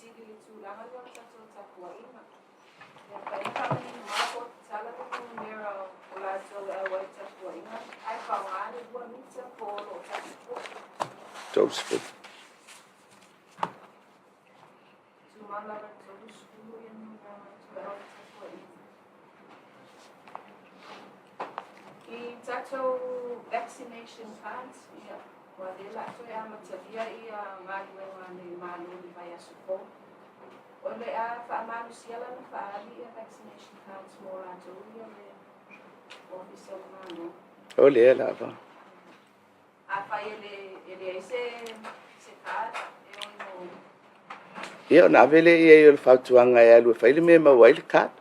faafesili i le tulaga lea o le tatou tapuaiga. Ia mafai ona faamanino mai po o tatala le numera o latou e auai i le tapuaiga ae faaaoga le 2 mita po o lo o tasi foi. 30. Tumau lava i le 30 ia numera o latou e auai i le tapuaiga. I tatou vaccination cards, ia, ua lea o le a toe amatalia ia galuega a le Malo i le vaiaso fou. O le a faamalosia la ona faaali ia vaccination cards mo latou ia le Ofisa o le Malo. O lea lava. Afai e le e leai se se card e ono. Ia ona ave lea i ai o le fautuaga e alu e fai le mea e maua ai le card.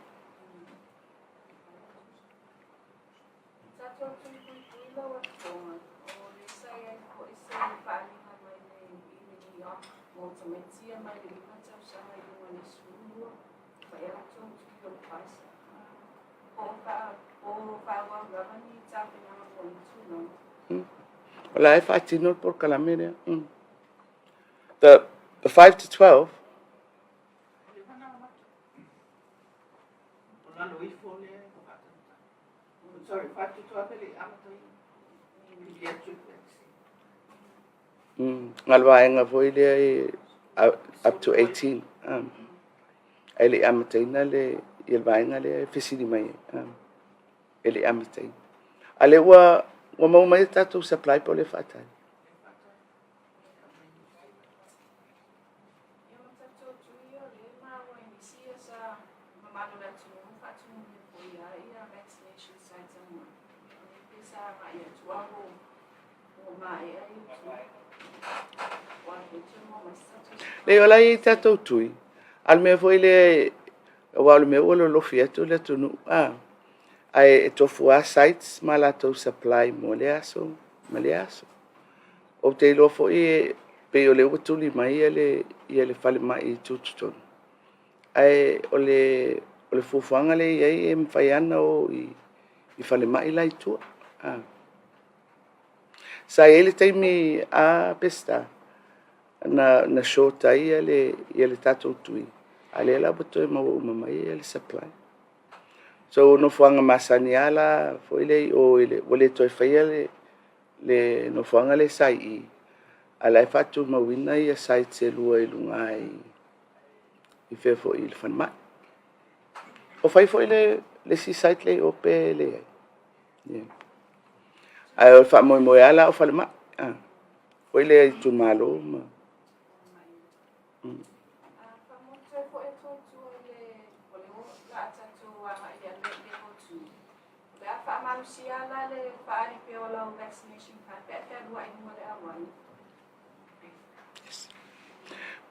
Tatou tui puipui lau Afioga, o lea sa i ai foi se faaaliga mai le i le NEOC mo tamaiti ia mai le 5 tausaga i luga i le 12, fai a latou tui o le Pfizer. Po o po o faaauau lava ni tapenaga mo ia tulaga. O la e faatino le polokalame lea. The 5 to 12. Sorry, 5 to 12 e le i amataina. Pediatric vaccine. Na o le vaega foi lea e up to 18. Ae le i amataina le ia le vaega lea e fesili mai ai. E le i amataina. A lea ua maua mai a tatou supply po o lea e faatali? Ia ma tatou tui o lea e maua i nisi ia sa mamalu o le atunuu ma faatumulia foi lava ia vaccination sites a le pe sa agai atu a ua maea ia tui. O a foi toe maua mai se tatou supply. Leai, o la e i ai tatou tui, a o le mea foi lea, aua o le mea ua lolofi atu le atunuu, ae tofu lava sites ma latou supply mo lea aso ma lea aso. Ou te iloa foi e pei o lea ua tuli mai le falemai tutotonu, ae o le fuafuaga lea e i ai e mafai lava ona o i falemai la e i tua. Sa i ai le taimi a Peseta na short ai le tatou tui, a o lea la ua toe maua uma mai le supply. So, o nofoaga masani lava la foi lea i o ua le toe faia le nofoaga lea sa i i, a o la e faatumauina sites e 2 i luga i le falemai. O fai foi le isi site lea i o pe leai? Ae o le faamoemoe lava la o falemai foi lea i itumalo ma. Faamolemole toe foi atu i tua i le o lea o le a tatou agai i le level 2. O le a faamalosia la le faaali pea o lau vaccination card pe a fealuai i luga o le auala.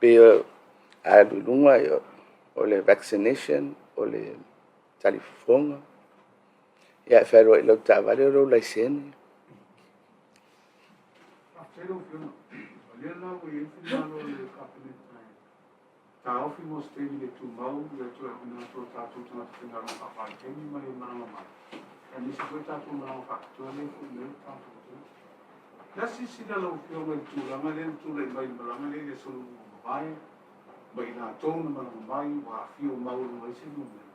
Pe a alu i luga o le vaccination, o le talifofoga, ia e fealuai i lau taavale o lou laisene. Faafetai lau Afioga. O lea la ua i ai le finagalo o le Kapeneta e taofi mo se taimi le tumau le toe auina atu o tatou tagata faigaluega faavaitaimi ma e malaga mai, aemaise foi tatou malaga faapitoa lea e foi mai ai le tatou atunuu. O le a silasila lau Afioga i le tulaga lea na tulai mai i le malaga lea i le aso Lua ua mavae ma i latou na malaga mai ua aafia ua maualuga ai se numera,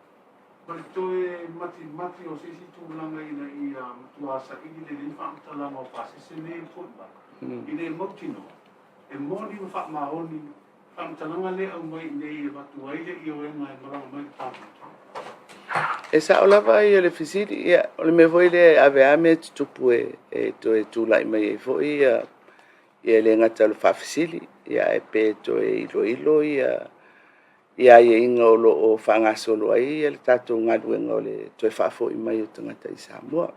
ma le toe matimati o se isi tulaga ina ia matua saili lelei faamatalaga o pasese nei e foi mai, ina ia mautinoa e moni ma faamaoni faamatalaga lea e aumai i inei e avatu ai le ioega e malaga mai le tatou atunuu. E sao lava le fesili, ia, o le mea foi lea e ave lava mea tutupu e toe tulai mai ai foi ia e le gata o le faafesili, ae pe toe iloilo ia aiaiga o lo o faagasolo ai le tatou galuega o le toe faafoi mai o tagata i Samoa.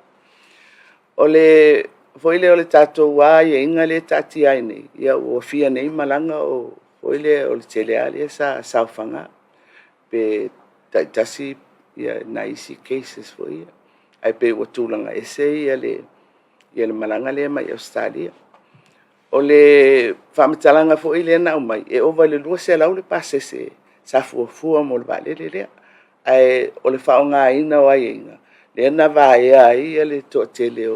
O le foi lea o le tatou aiaiga lea e taatia ai nei, ia ua fia nei malaga o foi lea o le tele lava lea sa saofaga, pe taitasi nai isi cases foi ia, ae pei ua tulaga ese le malaga lea mai Ausetalia. O le faamatalaga foi lea na aumai, e ova i le 200 le pasese sa fuafua mo le vaalele lea, ae o le faaaogaina o aiaiga lea na vaea ai le toatele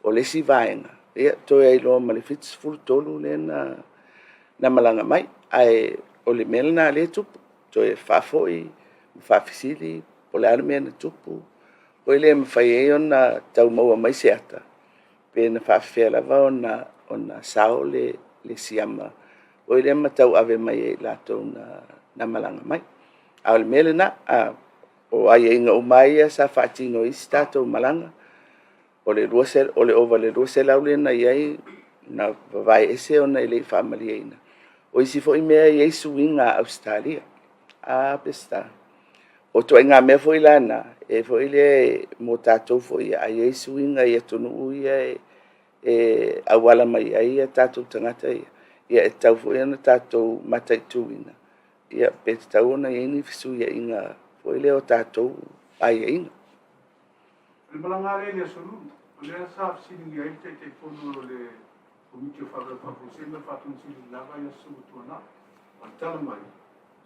o le isi vaega, ia toe ai loa ma le 73 lea na malaga mai. Ae o le mea lena lea e tupu, toe faafoi ma faafesili po o le a le mea na tupu, foi lea e mafai ai ona tau maua mai se ata pe na faapefea lava ona sao le siama foi lea ma tauave mai e i latou na malaga mai. A o le mea lena, o aiaiga uma lava ia sa faatino i isi tatou malaga, o le ova i le 200 lea na i ai na vavae ese ona e le i faamalieina. O isi foi mea e i ai suiga a Ausetalia. A Peseta? O ituaiga mea foi la na, e foi lea mo tatou foi a i ai suiga i atunuu ia e auala mai ai o tatou tagata ia, e tatau foi ona tatou mataituina, pe tatau ona i ai ni fesuiaiga foi lea o tatou aiaiga. O le malaga lava lea i le Aso Lulu, o lea sa fesiligia ai le Taitaifono o le Komiti o Faalavelave Faafuasei ma le Faatonusili i le la vaiaso ua tuanai. O le tala mai,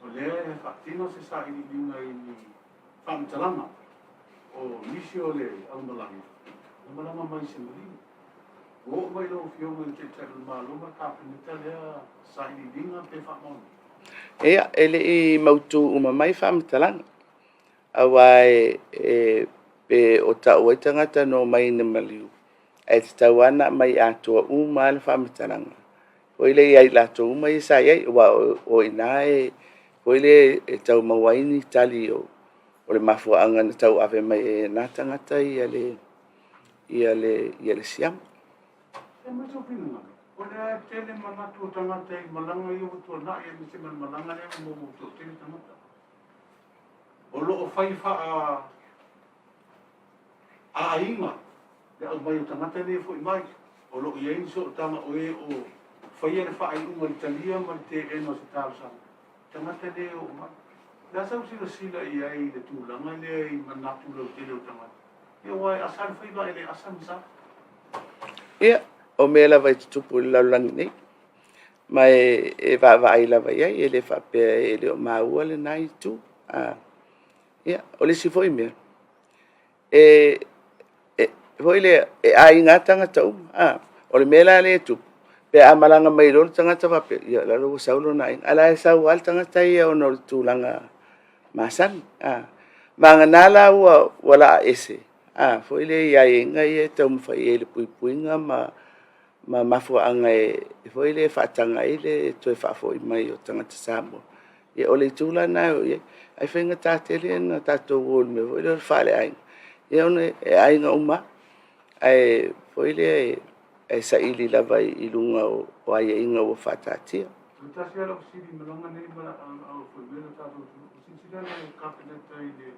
o lea e faatino se sailiiliga i ni faamatalaga o nisi o le aumalaga na malaga mai i se maliu. Ua oo mai i lau Afioga i le Taitai o le Malo ma le Kapeneta lea sailiiliga pe faamaonia? Ia, e le i mautu uma mai faamatalaga, aua pe o tau ai tagata na omai na maliu, ae tatau lava ona aumai atoa uma lava le faamatalaga foi lea ia i latou uma ia sa i ai, aua o i ina e foi lea e tau maua ai ni tali o le mafuaaga na tauave mai ai e na tagata le siama. Se aumai sou finagalo, o lea e tele manatu o tagata i malaga ia ua tuanai aemaise ma le malaga lea ua maua ua toatele tagata. O lo o fai faa aiga le aumai o tagata nei e foi mai. O lo o i ai ni sootaga o e o faia le faaiuga i le talia ma le teena o se talosaga, tagata nei e oo mai. O le a sau silasila i ai i le tulaga lea i manatu lautele o tagata? Ia aua e asa lava le faiva e le asa ni sa. Ia, o mea lava e tutupu i le lalolagi nei, ma e vaavaai lava i ai, e le faapea e le o maua lena itu. Ia, o le isi foi mea, e foi lea, e aiga lava tagata uma. O le mea la lea e tupu, pe a malaga mai loa le tagata faapea, ia o lale ua sau lona aiga, a o la e sau lava le tagata ia ona o le tulaga masani. Vagana la ua laa ese foi lea i aiaiga ia e taumafai i ai i le puipuiga ma mafuaaga foi lea e faataga ai le toe faafoi mai o tagata Samoa. Ia o le itu la lena e o i ai. Ae faigata tele ona tatou o i le mea foi lea o le faaleaiga, ia ona e aiga uma lava. Ae foi lea e saili lava i luga o aiaiga ua faataatia. O le tasi lava lau fesili i malaga nei a o foi mai le tatou atunuu. Ua silasila le Kapeneta i le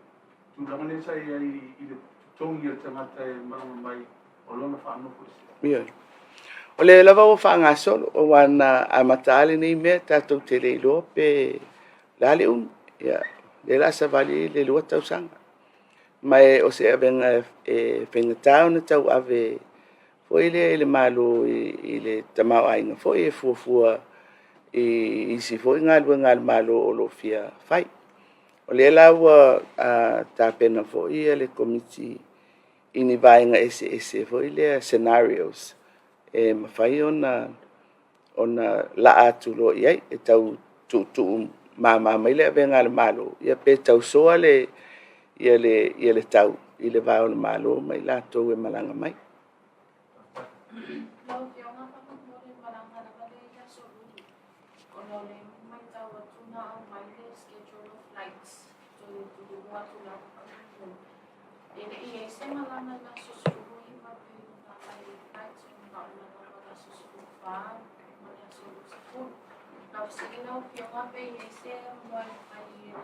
tulaga lea sa i ai i le totogi o le tagata e malaga mai o lona faanofoesea? Ioe. O lea lava ua faagasolo, aua na amata lava lenei mea tatou te le iloa pe o le a le umi. Ia, o lea o le a savali le 2 tausaga. Ma o se avega e faigata ona tauave foi lea e le Malo i le tamaoaiga foi e fuafua i isi foi galuega a le Malo o lo o fia fai. O lea la ua tapena foi le Komiti i ni vaega eseese foi lea scenarios e mafai ona laa atu loa i ai e tau tuutuu mama mai le avega a le Malo, ia pe tau soa le tau i le va o le Malo ma i latou e malaga mai. Lau Afioga faamolemole malaga lava lea i Aso Lulu ona o lea e matau atu na aumai le schedule of flights toe tuutuu atu lava faamolemole. E le i i ai se malaga i le aso 15 pei ona aumai i flights ona o le malaga i le aso 14 ma le aso 20. Na fesili lau Afioga pe i ai se avanoa e mafai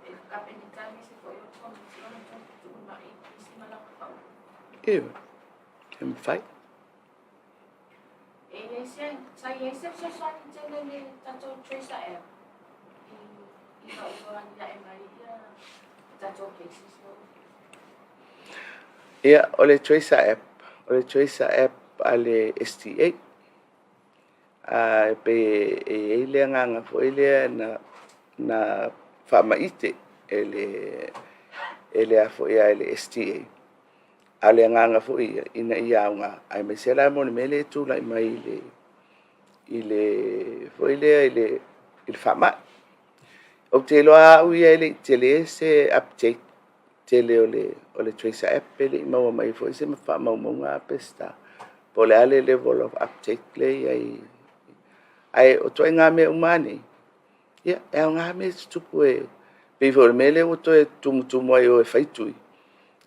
e le Kapeneta aemaise foi o le Komiti ona toe fetuunai nisi malaga faaopoopo. Ioe, e mafai. E i ai se, sa i ai se fesoasoani tele i le tatou Tracer app ina ua aliae mai ia tatou cases lau Afioga? Ia, o le Tracer app, o le Tracer app a le STA. E pei e i ai le agaga foi lea na faamaite e le a foi a le STA. A o le agaga foi ia ina ia aoga, aemaise la mo le mea lea e tulai mai i le foi lea i le i le faamai. Ou te iloa lava au ia e le i tele se uptake tele o le tracer app, e le i maua mai foi se faamaumauga Peseta po o le a le level of uptake lea e i ai. Ae o ituaiga mea uma lava nei, ia, e aoga mea e tutupu, e pei foi o le mea lea ua toe tumutumu ai o e fai tui,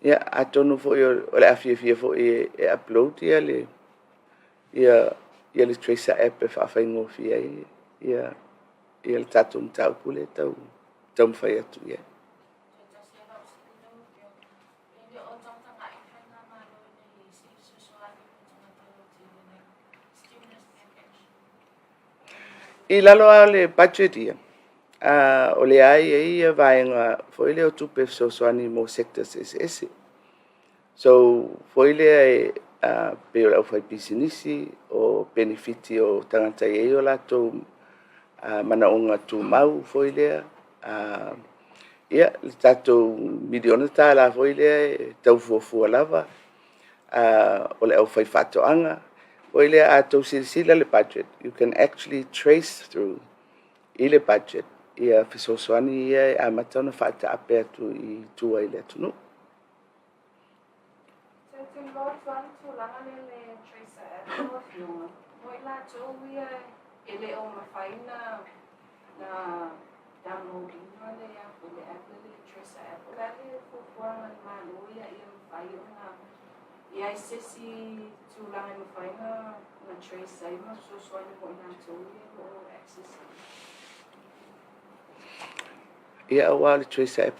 ia atonu foi o le a fiafia foi e upload le tracer app e faafaigofie ai le tatou mataupu lea e tau taumafai atu i ai. I lalo lava o le budget ia, o lea lava e i ai vaega foi lea o tupe fesoasoani mo sectors eseese. So, foi lea pei o le aufaipisinisi, o penefiti o tagata e i ai o latou manaoga tumau foi lea, ia, le tatou $1miliona foi lea e tau fuafua lava, o le aufaifaatoaga. Foi lea a outou silasila i le budget, you can actually trace through i le budget fesoasoani ia e amata ona faataape atu i tua i le atunuu. Toe tuliloa atu lava le tulaga lea i le tracer app lau Afioga, mo i latou ia e le o mafai ona download ina le app lea, le tracer app, o le a le fuafuaga a le Malo ia mafai ona i ai se isi tulaga e mafai ona trace ai ma fesoasoani mo i latou ia o lo o access ina? Ia, aua o le tracer app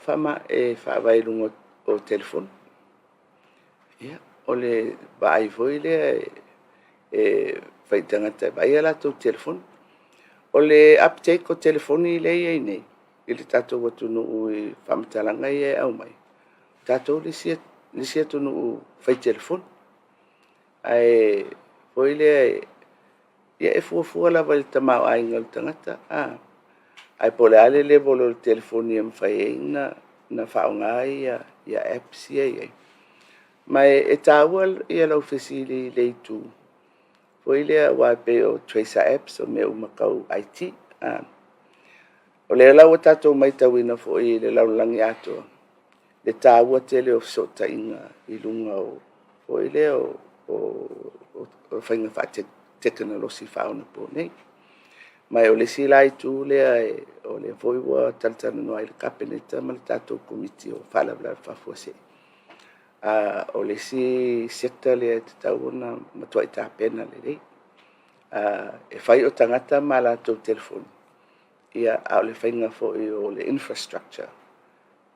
e faavae i luga o telefoni. Ia, o le vaai foi lea e fai i tagata e vaai a latou telefoni. O le uptake o telefoni lea e i ai nei i le tatou atunuu i faamatalaga ia e aumai, o tatou le isi atunuu fai telefoni. Ae foi lea, ia e fuafua lava i le tamaoaiga o le tagata, a? Ae po o le a le level o le telefoni e mafai ai ona faaaoga apps ia e i ai. Ma e taua lau fesili i le itu foi lea aua e pei o tracer apps o mea uma tau IT. O lea la ua tatou matauina foi i le lalolagi atoa le taua tele o fesootaiga i luga o foi lea o faiga faatekonolosi faaonaponei. Ma o le isi la itu lea o lea foi ua talatalanoa ai le Kapeneta ma le tatou Komiti o Faalavelave Faafuasei, o le isi sector lea e tatau ona matuai tapena lelei. E fai o tagata ma latou telefoni, ia, a o le faiga foi o le infrastructure,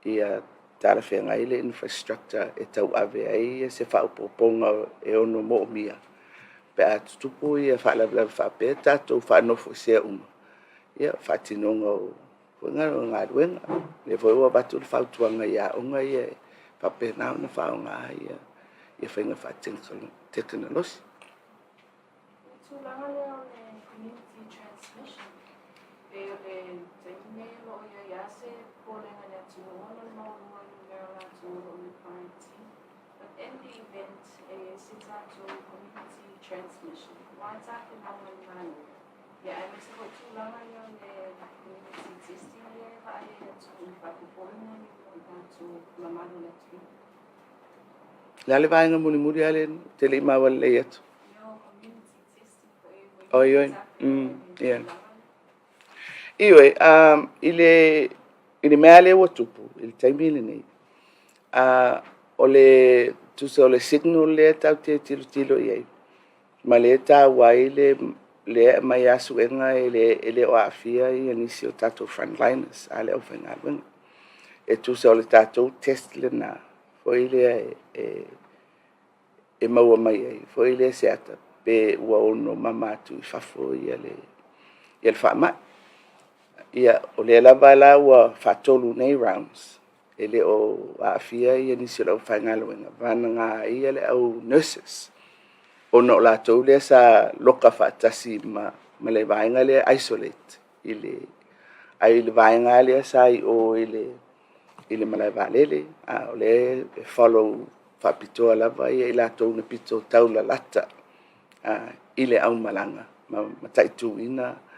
ia talafeagai le infrastructure e tauave ai se faaopoopoga e ono moomia pe a tutupu faalavelave faapea, tatou faanofoesea uma ia faatinoga o galuega. O lea foi ua avatu le fautuaga i aoga ia e faapena ona faaaoga ia faiga faatekonolosi. O le tulaga lea o le community transmission, pei o le taimi nei o lo o i ai lava se popolega i le atunuu ona o le maualuga o le numera o latou o lo o i le quarantine. But in the event e i ai se tatou community transmission, o a tapenaga a le Malo? Ia aemaise foi tulaga ia o le community testing lea e vaai ai i le atunuu i le faapopoina mo i latou mamalu o le atunuu. O le a le vaega mulimuli lea ou te le i maua lelei atu? Lea o community testing foi Oi, oi. e tapena i le Yeah. tulaga lea. Ioe, i le mea lea ua tupu i le taimi lenei, o le tusa o le signal lea tatou te tilotilo i ai, ma lea e taua ai lea e aumai lava suega e le o aafia nisi o tatou frontliners a le aufaigaluega. E tusa o le tatou test lena foi lea e maua mai ai foi lea se ata pe ua ono mama atu i fafo le faamai. Ia, o lea lava la ua faatolu nei rounds e le o aafia nisi o le aufaigaluega, vagana ai le au nurses, ona o latou lea sa loka faatasi ma le vaega lea e isolate, ae i le vaega lea sa i o i le malae vaalele, a o lea e follow faapitoa lava i latou na pito taulalata i le aumalaga ma mataituina.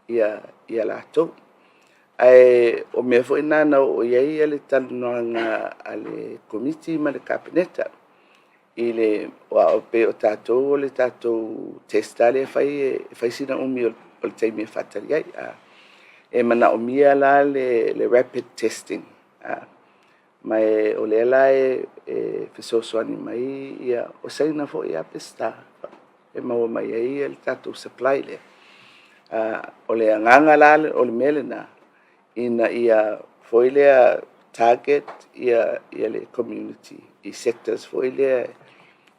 ia latou. Ae o mea foi na na oo i ai le talanoaga a le Komiti ma le Kapeneta i le aua e pei o tatou o le tatou test lava lea e fai e fai sina umi o le taimi e faatali ai. E manaomia la le rapid testing, ma o lea la e fesoasoani mai ia, o Saina foi lava Peseta e maua mai ai le tatou supply lea. O le agaga la o le mea lena, ina ia foi lea target le community i sectors foi lea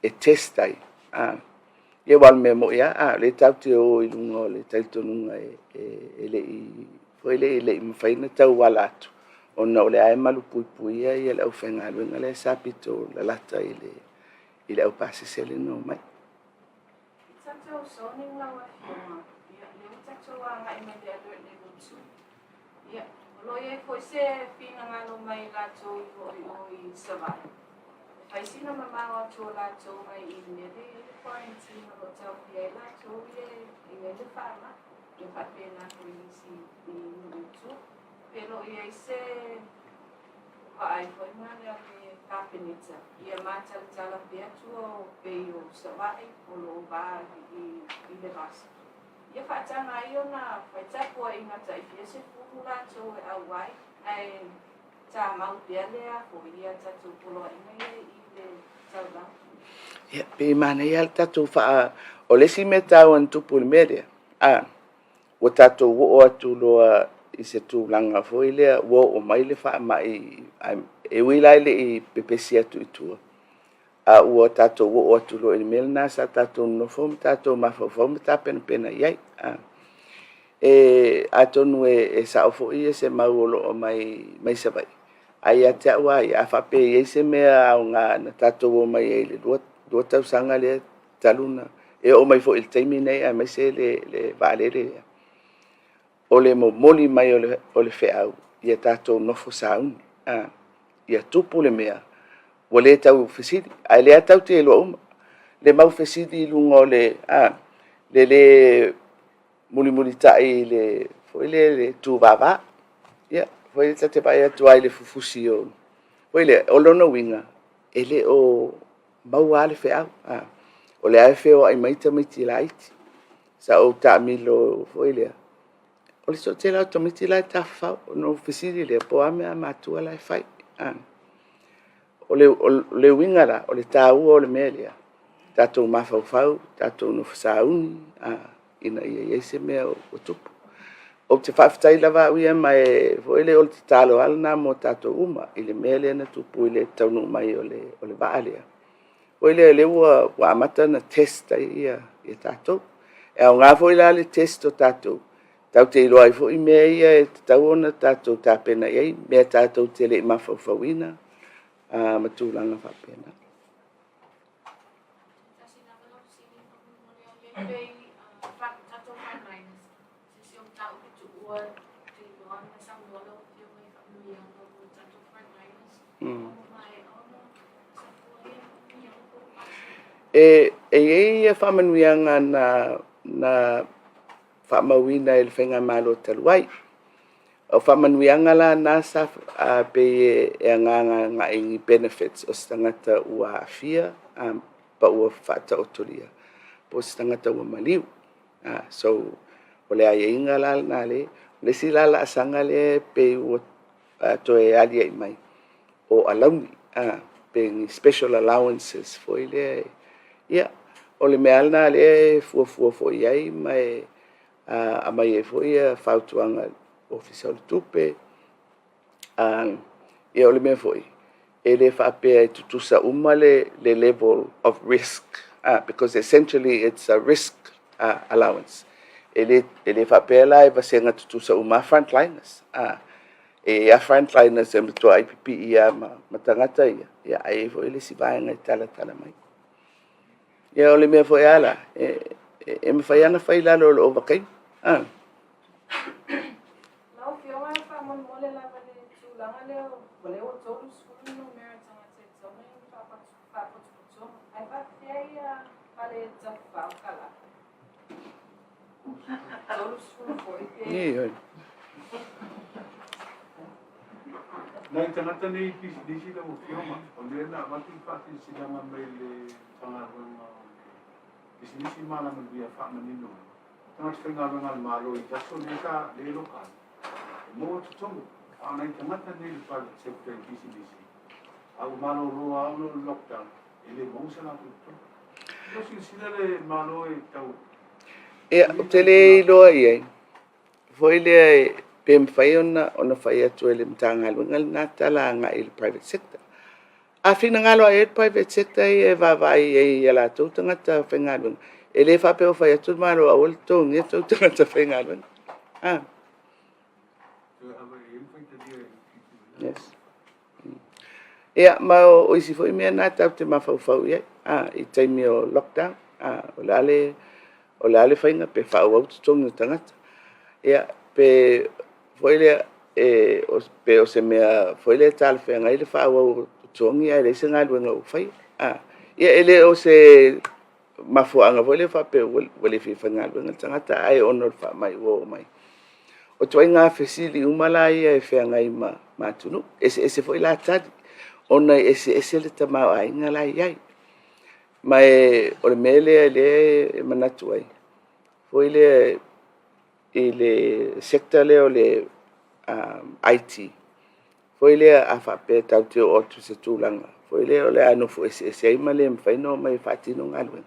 e test ai. Ia aua o le mea moni lava, o lea tatou te o i luga o le talitonuga e le i, foi lea e le i mafai ona tauala atu, ona o lea lava e malupuipuia le aufaigaluega lea sa pito lalata i le aupasese lea na omai. I tatou zoning lau Afioga, ia, lea ua tatou agai mai le alert level 2. Ia, o lo o i ai foi se finagalo mai latou i o i Savaii, e fai sina mamao atu o latou mai i le mea lea e i ai le quarantine o lo o taofia ai latou ia e i ai le faamai, ia faapena foi i isi i nuu i tua. Pe le o i ai se vaai foi na a le Kapeneta ia matalatala pea tua o pei o Savaii o lo o va i le vasa. Ia faataga ai ona fai tapuaiga taifia 10 latou e auai, ae tamau pea lea foi ia tatou poloaiga ia i le taulaga. Ia, pei e manaia lava le tatou faa. O le isi mea taua na tupu i le mea lea, ua tatou oo atu loa i se tulaga foi lea ua oo mai le faamai, e ui la e le i pepesi atu i tua, a ua tatou oo atu loa i le mea lena sa tatou nonofo ma tatou mafaufau ma tapenapena i ai. E atonu e sao foi se mau o lo o aumai mai Savaii, ae ia te au lava ia, a faapea e i ai se mea aoga na tatou omai ai i le 2 tausaga lea talu ona e oo mai foi i le taimi lenei aemaise le vaalele lea, o le momoli mai o le feau, ia tatou nofo sauni, ia tupu le mea, ua le tau fesili, ae o lea tatou te iloa uma le mau fesili i luga o le le mulimulitai i le foi lea le tuvava. Ia, foi lea ta te vaai atu lava i le fufusi o. Foi lea, o lona uiga, e le o maua lava le feau. O lea lava e feoai mai tamaiti laiti. Sa ou taamilo foi lea, o le toatele lava o tamaiti la e tafafao. Ona ou fesili lea, po o a mea a matua la e fai. O le uiga la, o le taua o le mea lea, tatou mafaufau, tatou nofo sauni ina ia i ai se mea o tupu. Ou te faafetai lava au ia, ma o le tatalo lava lena mo tatou uma i le mea lea na tupu i le taunuu mai o le vaa lea. Foi lea o lea ua amata ona test ai tatou. E aoga foi la le test o tatou, tatou te iloa ai foi mea ia e tatau ona tatou tapena i ai, mea tatou te le i mafaufauina ma tulaga faapena. Tasi lava lau fesili faamolemole o i ai pei tatou frontliners, se isi o mataupu tuua te iloa na saunoa lau Afioga i faamanuiaga mo tatou frontliners. Ua maea ona safua ia faamanuiaga po o ua pasia? E i ai faamanuiaga na faamauina i le faigamalo talu ai. O faamanuiaga la na sa pei e agaga agai i benefits o se tagata ua aafia pa ua faataotolia po o se tagata ua maliu. So, o le aiaiga la lena lea. O le isi la laasaga lea e pei ua toe aliae mai, o alauni, pe ni special allowances foi lea. Ia, o le mea lava lena o lea e fuafua foi i ai ma e aumai ai foi fautuaga a le Ofisa o le Tupe. Ia o le mea foi, e le faapea e tutusa uma le level of risk, because essentially it's a risk allowance. E le faapea la e vasega tutusa uma lava frontliners. E i ai lava frontliners e matuai pipii lava ma tagata ia, ae i ai foi le isi vaega e talatala mai. Ia o le mea foi lava la, e mafai lava ona fai i lalo o le ovataimi. Lau Afioga faamolemole lava le tulaga lea o lea ua 30 numera tagata e tatau ona faapotopotoga. Ae faapefea ia fale tafafao kalaa? Ioe. Nai tagata nei pisinisi lau Afioga, o lea na avatu le faasilasilaga mai le Matagaluega o le Pisinisi ma Alamanuia e faamanino ai, o tagata faigaluega a le Malo i aso nei sa le loka ai, e maua totogi. A o nai tagata nei i le private sector i pisinisi, a ua malolo lava ona o le lockdown, e le maua se latou totogi. Ua silasila le Malo e tau Ia, ou te le iloa i ai, foi lea pe mafai ona fai atu e le Matagaluega lena tala agai i le private sector. A finagalo lava i ai le private sector ia e vaavaai i ai i a latou tagata faigaluega, e le faapea ua fai atu le Malo aua le totogia tou tagata faigaluega. Ah. Yes. Ia, ma o isi foi mea na tatou te mafaufau i ai i taimi o lockdown. O le a le, o le a le faiga pe faaauau totogi o tagata. Ia, pe foi lea, e, pe o se mea foi lea e talafeagai le faaauau o totogi ae leai se galuega o faia. Ia, e le o se mafuaaga foi lea faapea ua le fia faigaluega le tagata, ae ona o le faamai ua oo mai. O ituaiga fesili uma la ia e feagai ma atunuu. E eseese foi la tali, ona e eseese le tamaoaiga la e i ai. Ma o le mea lea o lea e manatu ai, foi lea i le sector lea o le IT, foi lea a faapea tatou te oo atu i se tulaga foi lea o le a nofo eseese ai ma le mafai ona omai e faatino galuega,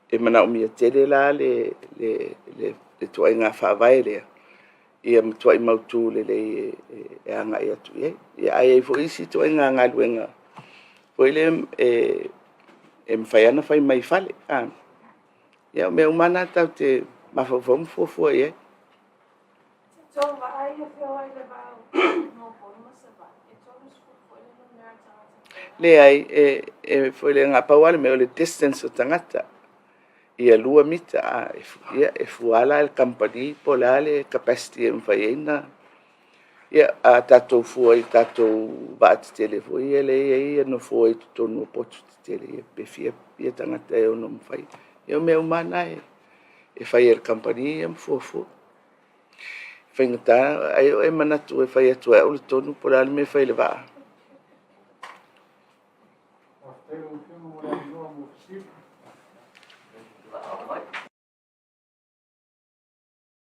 e manaomia tele la le ituaiga faavae lea, ia matuai mautu lelei e agai atu i ai. Ae i ai foi isi ituaiga galuega foi lea e mafai lava ona fai mai fale. Ia o mea uma lava na tatou te mafaufau ma fuafua i ai. Leai, e foi lea, na pau lava le mea o le distance o tagata, ia 2 mita. Ia, e fua lava la e le kamupani po o le a le capacity e mafai ai ona... Ia, a tatou fua i tatou vaa tetele foi ia lea e i ai nofoa i totonu o potu tetele, pe fia tagata e ono mafai. Ia o mea uma lava na e fai e le kamupani ia ma fuafua. E faigata, ai o e manatu e fai atu e au le tonu po o le a le mea e fai i le vaa.